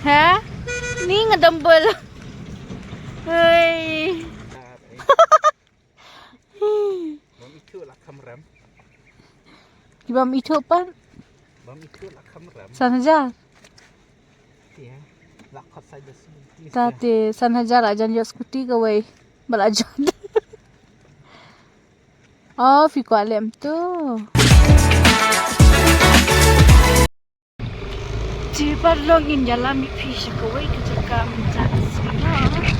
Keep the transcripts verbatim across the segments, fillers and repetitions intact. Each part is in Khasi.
Ha? Ni nga dumbbell. Hei. Bam itu lah kamram. Bam itu pan? Bam itu lah kamram. San hajar. Iya. Lah kot saja sih. Ta te san hajar ajan yo scooty kawei. Bala jot. Oh, phi kwah lem tu. Te parlok ngin ïalam ïa phi sha kawei ka jaka mynta ka sngi.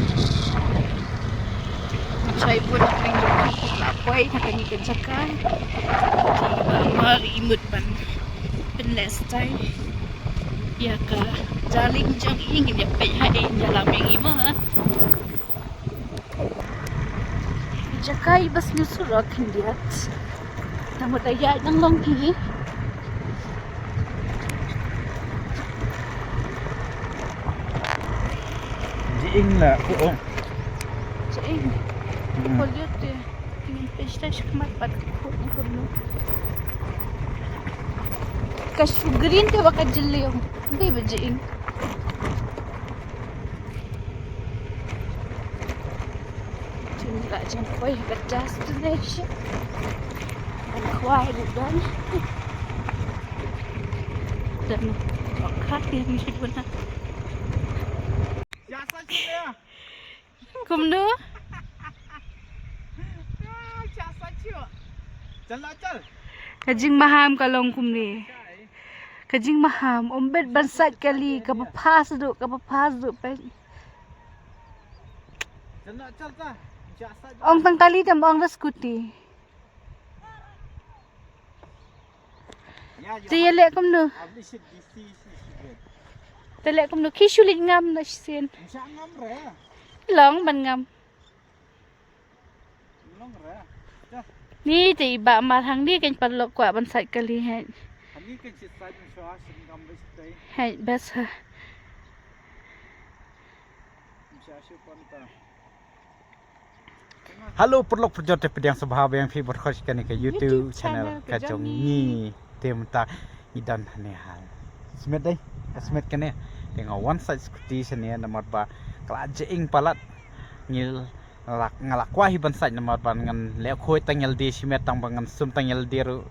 Chai bun ring ring la poi ha kane ka jaka. Te ba mar i mut ban pynleh style ïa ka darling jong i, ngin ïa peit ha, ngin ïalam ïa i ma. Jaka i ba sniew surok khyndiat. Tang ba da ïaid nang long hi. Jing la ku ong. Jing. Hmm. Ko lihat deh. Ingin pesta sekemat pat ku ni kumno. Ka shu green te ba ka jylliew. Dei ba jing. Jin la jan poi ha ka destination. Ban khwai ruh don. Dan khak ïa mi bun ha. Kumno? Chal, chal. Ka jingmaham ka long kumne. Ka jingmaham, ym bit ban sait kali, kaba phas duh, kaba phas duh peit. Ong tang kali te ym ong da scooty. Te ïa leh kumno? Te leh kumno? Ki shu leit ngam na shisien. Long ban ngam. Ni te i Bah Mar hangne kan paralok kwah ban sait kali hei. Hei bas ha. Hello paralok parajor, te pdiang sngewbha biang phi bad khot kane ka YouTube channel ka jong ngi. Te mynta ngi don hangne ha smet dei, ka smet kane. Te nga wan sait scooty shane namar ba ka la jing palat. Ngi la, nga la kwah hi ban sait namar ba ngan leh khuid tang ïalade shimet, tang ba ngan sum tang ïalade ruh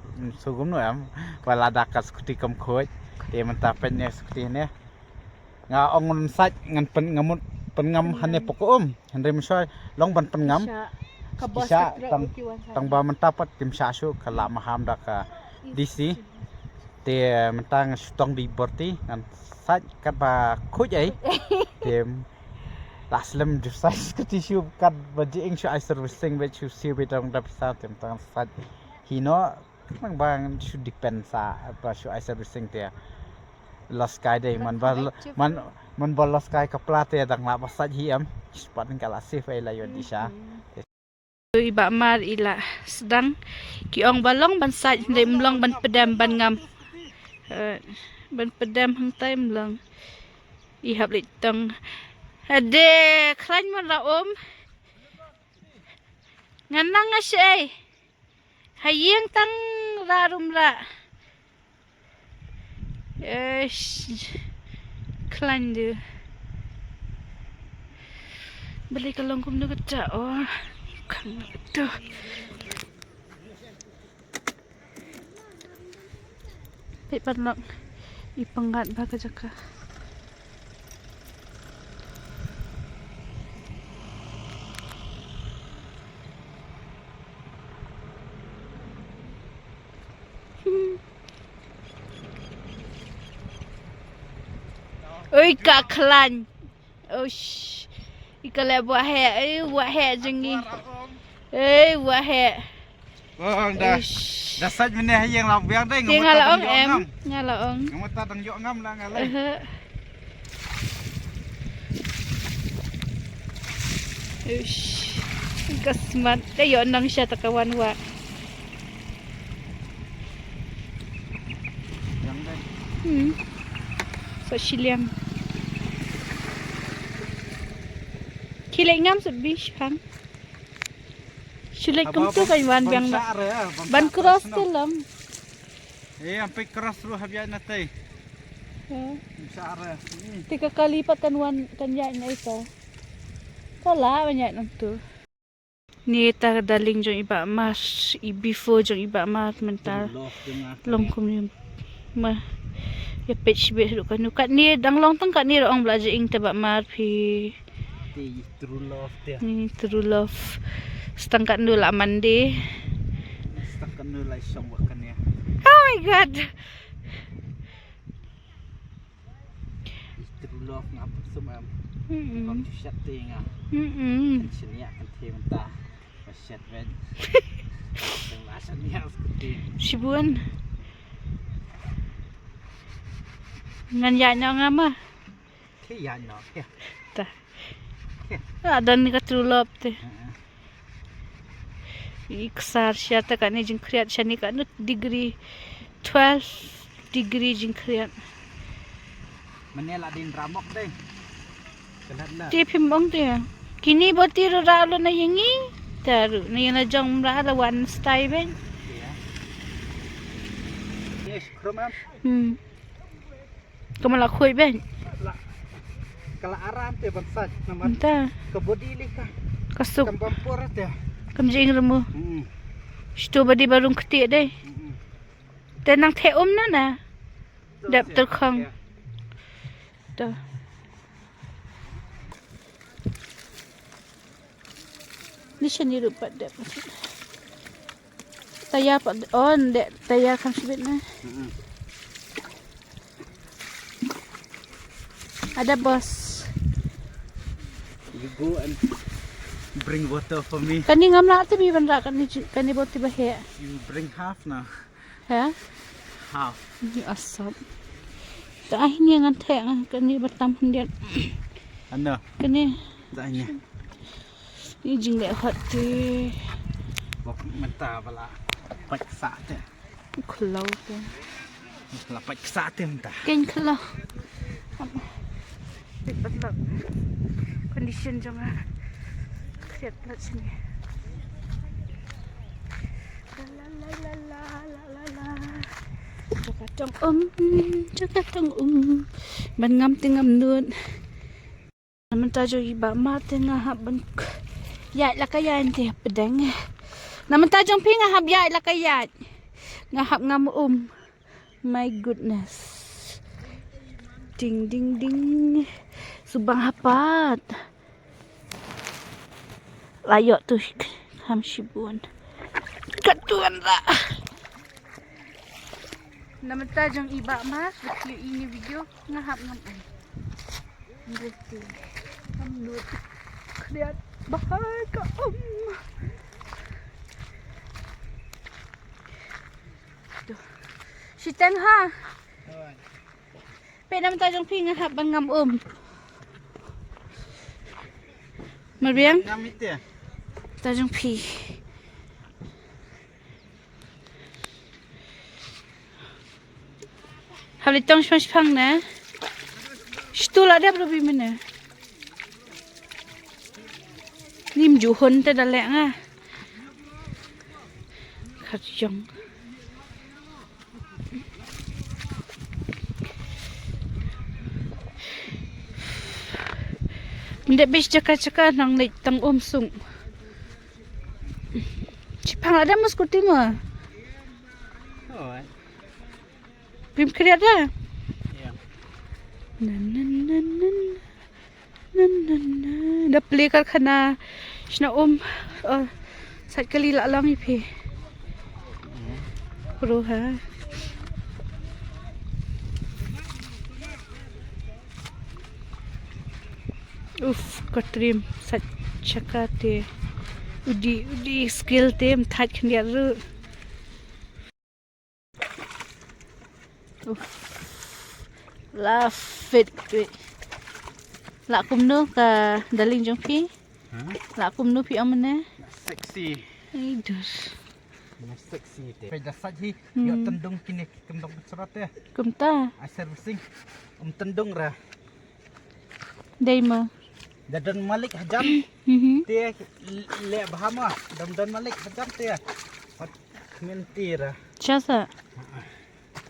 shu kumno em. Ba lada ka scooty kam khuid. Te mynta peit ne scooty ne. Nga ong ngan sait ngan pyn, nga mut pynngam hangne pok um. Hynrei mynshuwa long ban pynngam. Sha ka bos ka trek tang, ruh ki wan sait. Tang ba mynta pat kim shah shuh, ka la maham da ka D C. Te mynta nga shu tong di borti ngan sait katba khuid ai. Te la slem ju sait scooty shuh katba jing shu ai servicing bad shu siew bad dang da pisa, te mynta ngan sait hi noh. Nang ba ngan shu depend sa ba shu ai servicing te. Los kai dei man ba, man, man ba los kai ka pla te dang lah ba sait hi em. Spat ngan ka la save ai la ïoh di sha. I Bah Mar i la sdang. Ki ong ba long ban sait hynrei ym long ban pdem ban ngam. Eh, ban pdem hangtai ym long. I hap leit tong. Ade khlaiñ mon ra um. Ngan nang nga shei. Ha ïing tang ra rum ra. Eish. Khlaiñ de. Balei ka long kumno kata o. Khang to. Peit paralok. I pyngat ba ka jaka. Oi ka khlaiñ. Uish. I ka leh buh heh, eh, buh heh jong ngi. Eh, buh heh. Bang da. Uish. Da sait mynne ha ïing la biang dei. Te nga la ong em, nga la ong. Nga mut ta dang ïoh ngam la nga lei. Eh. Uish. Ka smat da ïoh nang sha ta ka wan wah. Hmm. Sa shiliang. Ki leh ngam sa bish hang. Shilek kum tu kan wan biang ba. Ban cross te lam. Eh, ampe cross ruh hab ïa na tei. Te ka kali pat kan wan kan ïaid na ita. Ka la ban ïaid nangtu. Ni ta darling jong i Bah Mar, i before jong i Bah Mar mynta. Long kum ni ma. Ïa peit shibit ruh kano katne dang long tang katne ruh ong ba la jingim te Bah Mar phi. Te i true love te. Ni true love. Stang katno la mande. Stang katno la shong ba kane. Oh my God. I true love nga put sum em. Mm-mm. Kom tu shat te nga. Mm-mm. Kan shin ïa kan te mynta. Ba shat ben. Tang la shan ïa skuti. Shibun. Ngan ïa nya nga ma. Te ïa nya. Te. Ah, don ni ka true love te. I ksar sha ta kane jingkhriat shane kane degree twelve degree jingkhriat. Mane la din ramok dei. Kelat la. Te phim ong te. Kini boti ru ra lo na ïa ngi. Taru na ïa na jong mra la wan stai ben. Yes, krum am. Hmm. Ka ma la khuid ben. Ka la aram te ban sait namar. Mynta. Ka body li ka. Ka suk. Kam bam por te. Kam jing remu. Hmm. Shto body ba rung kti dei. Hmm. Te nang the um na na. Dep ter khong. To. Ni shani ruh pat dep. Taya pat on de taya kham shibit na. Mm-mm. Ada bos. You go and bring water for me. Kani ngam lah te mi ban ra kani ji- kani boti ba he. You bring half na. He? Half. Ni asap. Ta ai ni ngan the ngan kani ba tam khyndiat. Ano? Kani. Ta ai ni. Ni jingleh hot te. Bok mynta ba la pait sa te. Khlo te. La pait sa te mynta. Ken khlo. Te pat la. Condition jong nga. Khiat la sini. La la la la la la la. Jaka tong um, jaka tong um. Ban ngam te ngam nud. Na mynta jong i Bah Mar te nga hap ban k- ïaid la ka ïaid te pdeng. Na mynta jong phi nga hap ïaid la ka ïaid. Nga hap ngam um. My goodness. Ding ding ding. Subang hapat. La ïoh tu kham shibun. Katuan la. Na mynta jong i Bah Mar, ba kiew ini video, nga hap ngam ai. Ngerti. Ngam nud. Khriat bahai ka um. Tu. Shiteng ha. Pe na mynta jong phi nga hap ban ngam um. Marbiang? Ngam ite. Ta jong phi. Hap li tong shpang shpang ne. Shtu la dep rubi mene. Nim ju hun te da lek nga. Khat jong. Mende bis jaka jaka nang leit tang um sung. Chipang ada mas kuti ma. Oh, eh. Bim kriat da. Ya. Nan nan nan nan. Nan nan nan. Da pli karkhana. Shna um. Oh. Sait kali la long i phi. Pro ha. Uf, ka trim sait chaka te. Udi, udi skill te mthait khyndiat ruh. Uf. La fit fit. La kumno ka darling jong phi? Ha? La kumno phi amne? Sexy. Ai dur. Sexy te. Pe da sait hi. Hmm. Ïa tendung kine ki kemdong srot te. Kumta. Ai servicing. Um tendung ra. Dei ma. Da don malik hajan. Mhm. Te le bha ma. Dam don malik hajan te. Pat kmen te ra. Cha sa.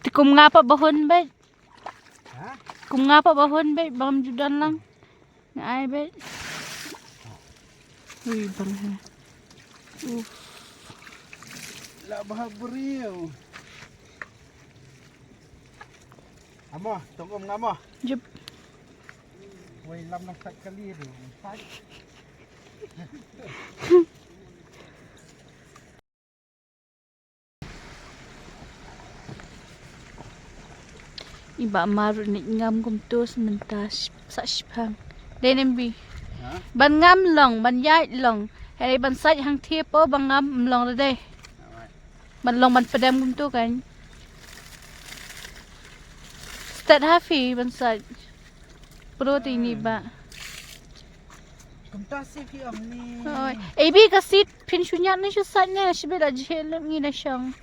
Te kum nga pa bahun ba. Ha? Kum nga pat ba hun beit, bam ju don lang. Nga ai beit. Ui, bang ha. Uf. La bha briew. Amo, tong um nga mo. Jep. Wei lam nang sait kali tu. Sait. I Bah Mar ruh ngam kumto sa mynta sh-, sa shipang. Dei ne em bi. Ha? Ban ngam long, ban ïaid long. Hynrei ban sait hangthie po ba ngam long re dei. Alright. Ban long ban pdem kumto kan. Stet ha phi ban sait. Pro te ini ba. Kumta si phi ong ni. Oi. Ei bi ka sit phin shu ñiad ne shu sait ne, shibit la jhieh lut ngi na shong.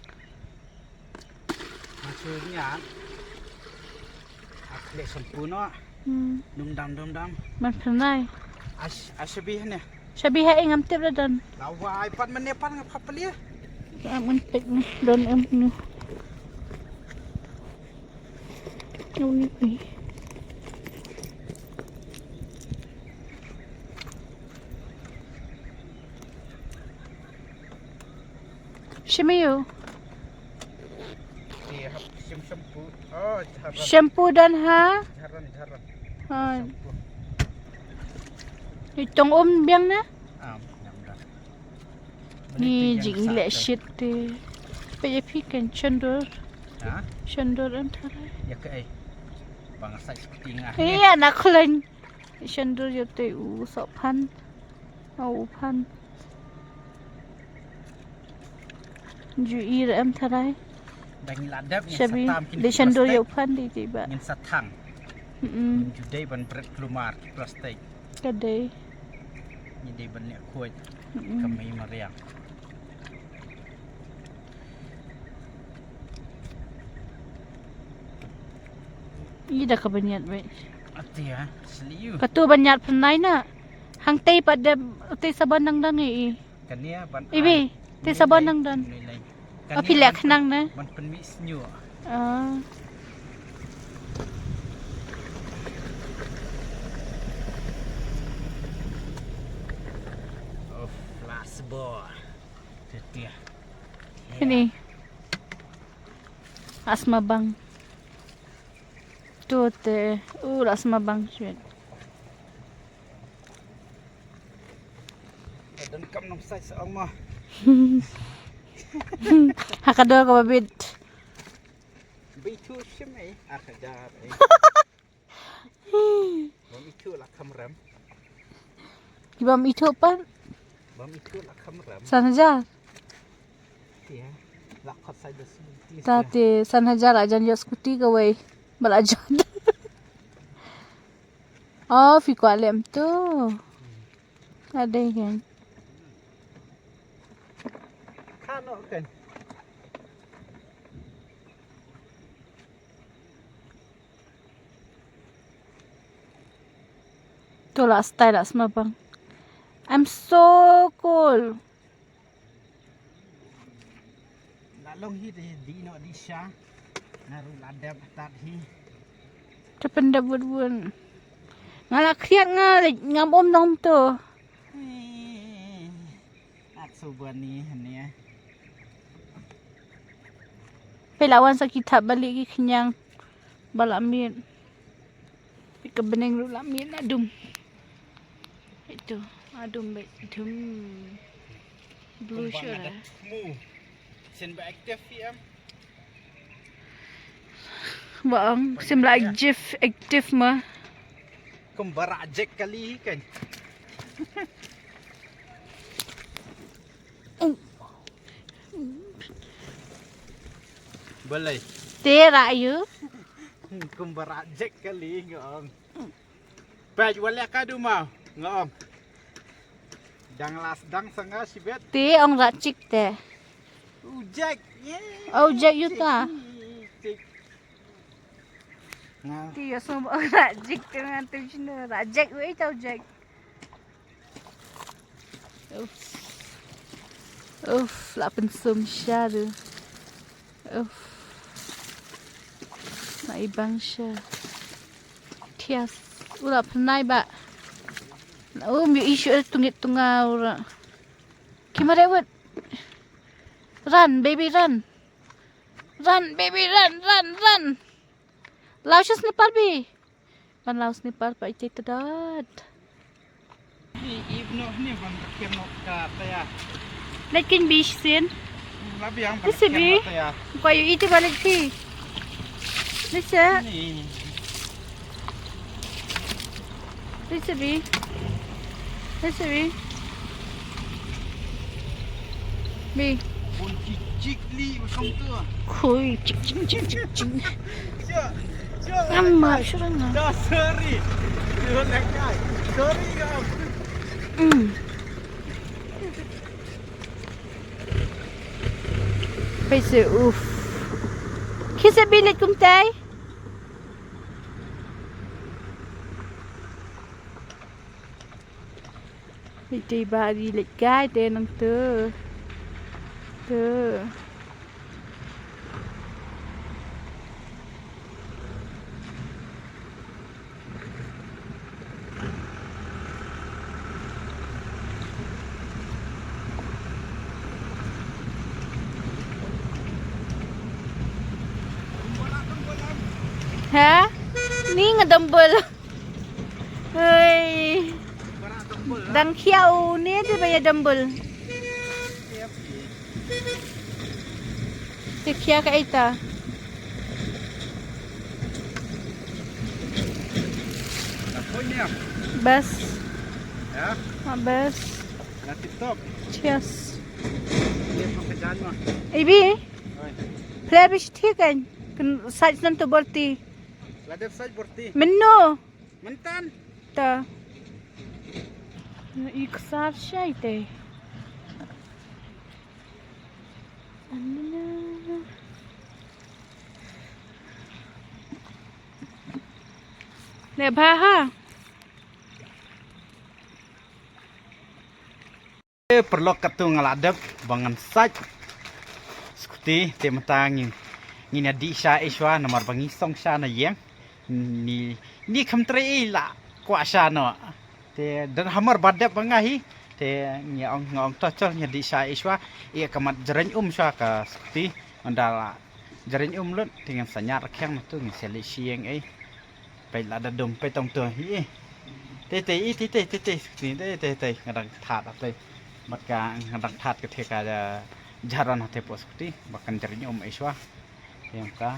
Ma shu ñiad. Ak leh shampoo noh. Hmm. Dum dam, dum dam. Man pynai. Ash, ash bi ne. Shabi ha ing am tip da don. La wai pat mane pat nga pha plie. Am un pek ni don em ni. Ni ni. Shimiu. Ti hap shim shampoo. Oh, jharan. Shampoo don ha? Jharan, jharan. Ha. Shampoo. Ni tong um biang na? Ah, biang dah. Ni jing leh shit te. Pe ye phi kan chendor. Ha? Chendor em tharai. Ya ke ai. Bang sai seperti ngah. Iya na khlaiñ. Chendor yo te u sok phan. Au phan. Ju i re em tharai. Dang la dep ngin shabi, sa tam kini de chendor plastik. Yo phan di ti ba. Ngin sa thang. Mm-mm. Ngin ju dei ban bret klumar ki plastik. Ka dei. Ngin dei ban leh khuid. Mm-mm. Ka mei mariang. I da ka ban ñiad beit. Ati ha, sliu. Katu ban ñiad pynai na. Hangtei pat de, tei sabon dang dang i. Kania ban. Ibi, ai, tei sabon dang dang. Nilai. Api lek nang na. Ban pynmih snyu. Ah. Oh, flash ball. Tetia. Ini. Asma bang. Tu te, uh, asma bang sweet. Don kam nang sai sa ma. Hakador ka babit. Bitu shim ai, ar hajar ai. Bam itu la kham rem. Ki bam itu pan? Bam itu la kham rem. San hajar. Tia, la khot sai da scooty. Ta te san hajar la jan ïoh scooty kawei. Ba la jan. Oh, phi kwah lem tu. Ade kan. Kano kan. To la style la sma bang. I'm so cool. La long hi di di no di sha. Nga ru la dep tat hi. Te pyndep wut wut. Nga la khriat nga ngam um nong to. Ak su bani hania. Pela wan sa ki thap balik ki khñiang. Ba la miet. Ka bneng ruh la miet na dum. Itu, adum ba dum. Blue sure. Mu. Sen ba active em. Ba ang, sim la active, active ma. Kum ba rajek kali kan. Balai. Tera ayu. Kum ba rajek kali ngong. Pej wala ka duma ngong. Dang las dang sanga sibet. Te ong rajik te. Ujek. Oh, ujek yuta. Nga. Ti ya so ong rajik te ngan tu chino rajek wei tau jek. Uff. Uff, la pynsum sha tu. Uff. Na ibang sha. Yes. Ura pernai ba. Um, you issue tungit tunga ura. Kimare wut. Run, baby, run. Run, baby, run, run, run. Law sha sniper bi. Ban law sniper pa ite tadad. Ni ib noh ni ban ka kem noh ka taya. Leit kin bi shisien. La biang ban Lisa ka kem bi. Noh taya. Kwa yu ite ba leit phi. Lisa. Ni. Lisa bi. Lisa bi. Bi. Bun chik chik li ba song tu. Khui chik chik chik chik chik. Sure, sure. Amma, sure nga. Sure, sorry. Sure, like that. Sorry, nga. Mm. Pese uf. Kise bilet kumtai? Ite ba ri leit kai te nang te. Te. Ha? Ni nga dambul. Hei. Dang khiau ni te ba ya dambul. Te khia ka ita. Bas. Ya? Ha, bas. Na TikTok. Cheers. Ye pa ka jan ma. Ibi. Oi. Play bish thik kan. Kan site nan to borti. Lada site borti. Menno. Mentan. Ta. I ksar shai te. Anina. Le bha ha. Paralok, katto nga la dep ba ngan sait skuti te mynta ngi, ngin ïa dih sha i shuwa namar ba ngi song sha na ïeng. Ni, ni kham trei i la kwah sha noh. Te don hamar ba dep ba nga hi. Te ngi ong, nga ong to chol ngi ïa dih sha i shuwa. I ka mat jreng um shuwa ka skuti. Ynda la jreng um lut te ngan sa ñiah rakhiang na tu ngi sa leit sha ïeng ei. Peit la da dum peit tong tu hi. Tei tei i tei tei tei tei tei tei tei nga dang that tei. Mat ka nga dang that ka the ka jaran ha te po skuti ba kan jreng um ei shuwa. Yang ka.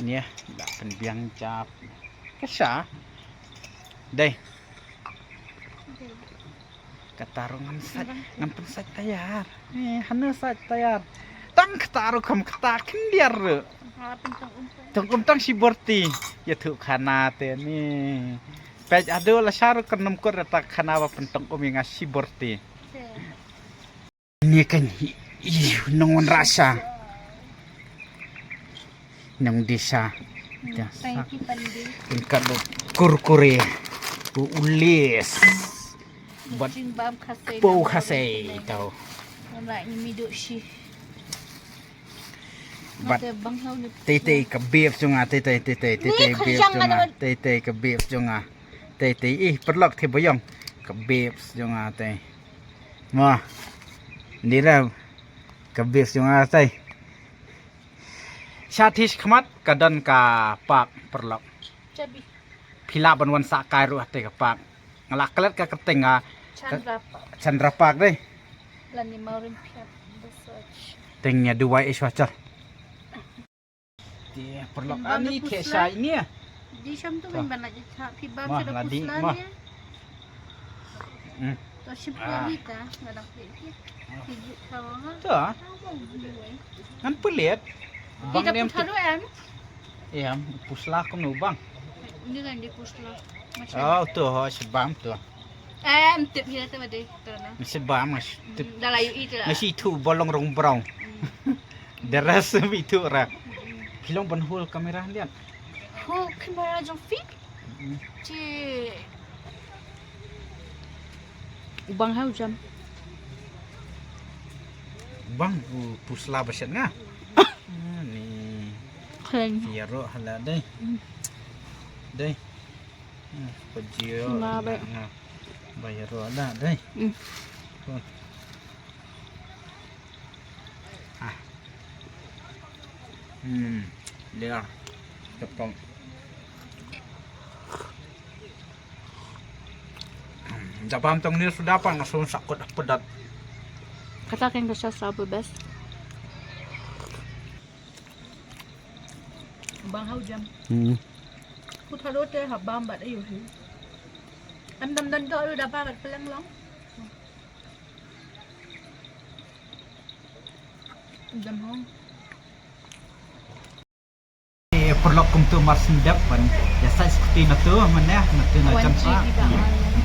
Ni da pynbiang jap. Ka sha. Dei. Kata ruh ngan sait, ngan pynsait tayar. Eh, hana sait tayar. Tang kata ruh kam kata khyndiat ruh. Tong um tang shi borti. Ïathuh khana te ni. Peit haduh la sha ruh kan nym kut rata khana ba pyntong um ïa nga shi borti. Ni kan hi, ih, nong wan rasa. Nong desa. Thank you, Pandi. Tingkat bu kurkure. Bu ulis. Bat jingbam khasai. Bau khasai tau. Wana ini miduk shi. Bat. Mata bang hau ni. Tei tei ka beb jong nga, tei tei, tei tei, tei tei beb jong nga. Tei tei ka beb jong nga. Tei tei, ih, paralok te bayong. Ka beb jong nga tei. Mo. Ni ra. Ka beb jong nga tei. Sha thish khmat ka don ka park paralok. Chabi. Phi lah ban wan sah kai ruh ha te ka park. Nga la klet ka kyrteng nga. Chandra Park. Chandra Park dei. Lani Maureen Phiat. Teng ïa duwai i shuwa chal. Te paralok ani the sha ini. Di sham tu min ban la jitha phi bam sha da pusla ni. Hmm. To shim ni ta, nga dang phi. Phi jitha wa. To. Ngan pelet. Bang nem tu. Em, pusla kum nu bang. Ini kan di pusla. Oh, tu ho shibam tu. Em, tip hi tu dei tu na. Shibam mas tip. Dah layu itu lah. Nasi tu bolong rong brown. The rest itu ra. Kilong ban hold kamera lian. Hold kamera jong phi. Ci. Ubang hau jam. Bang u pusla baset nga. Ni. Khen. Fiaro hala dei. Dei. Pajio. Nga ba. Nga. Bayar ro da dai. Hmm. Ah. Hmm. Dia. Tepung. Hmm. Japam tong ni sudah apa ngasung sakut pedat. Kata keng kesha sabu bes. Bang hau jam. Hmm. Ku tharo te ha bam bat ayu hi. Em dam dan ka ayu da ba bat peleng long. Em dam hong. Eh, paralok kumtu mar sendep ban. Ya sai seperti natu mana natu na jan sa.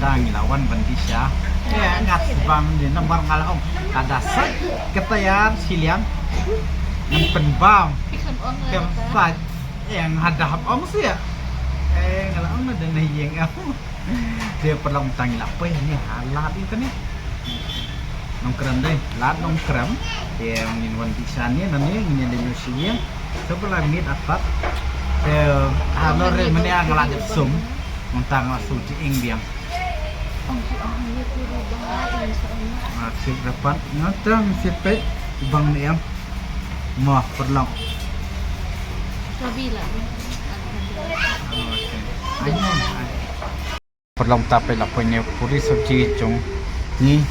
Dang lawan ban di sha. Ya ngat bang di nambar ngala ong. Kada sa kata ya silian. Ngan pen bam. Kem sa. Eng hada hap ong sia. Eng hada ong na dana yeng ong. Dia paralok tang ila poi ni halat ni kane. Nongkrem dei, lad nongkrem. Dia ngin wan bisan ni nani ngin dia nusi yeng. Coba lah mit apat. Dia halor re mene ngala jep sum. Montang la su ji ing biang. Ah, sip rapat. Ngatang sip pe bang ni yang. Mah, paralok. Sabi lah. Paralok ta pe la poi ne puri sabji jong ni.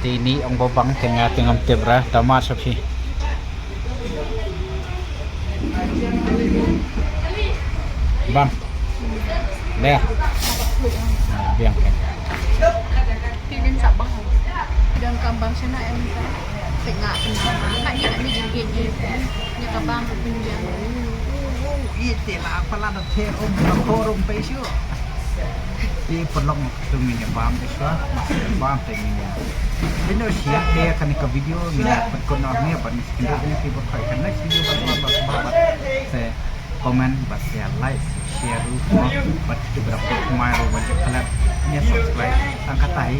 Te ni ong ba bang te nga te ngam tip ra da mar sabji. Bang. Leh. Biang kan. Pilin sa bang. Dang kambang sina em ka. Tengah tengah. Ka ni ka ni jingkit ni. Ni ka bang ka pinjang. Ite la pala da te rum na ko rum pe shu. Te paralok tu ngin ïa bam te shu. Bam te ngin ïa. Bino sia te kan ka video ngin ïa pat kon ni ban sekitar ni ti ba kai kan next video ba ba ba ba. Se comment ba share, like, share ruh ba tu berapa mai ruh ba je kala ni subscribe tang katai.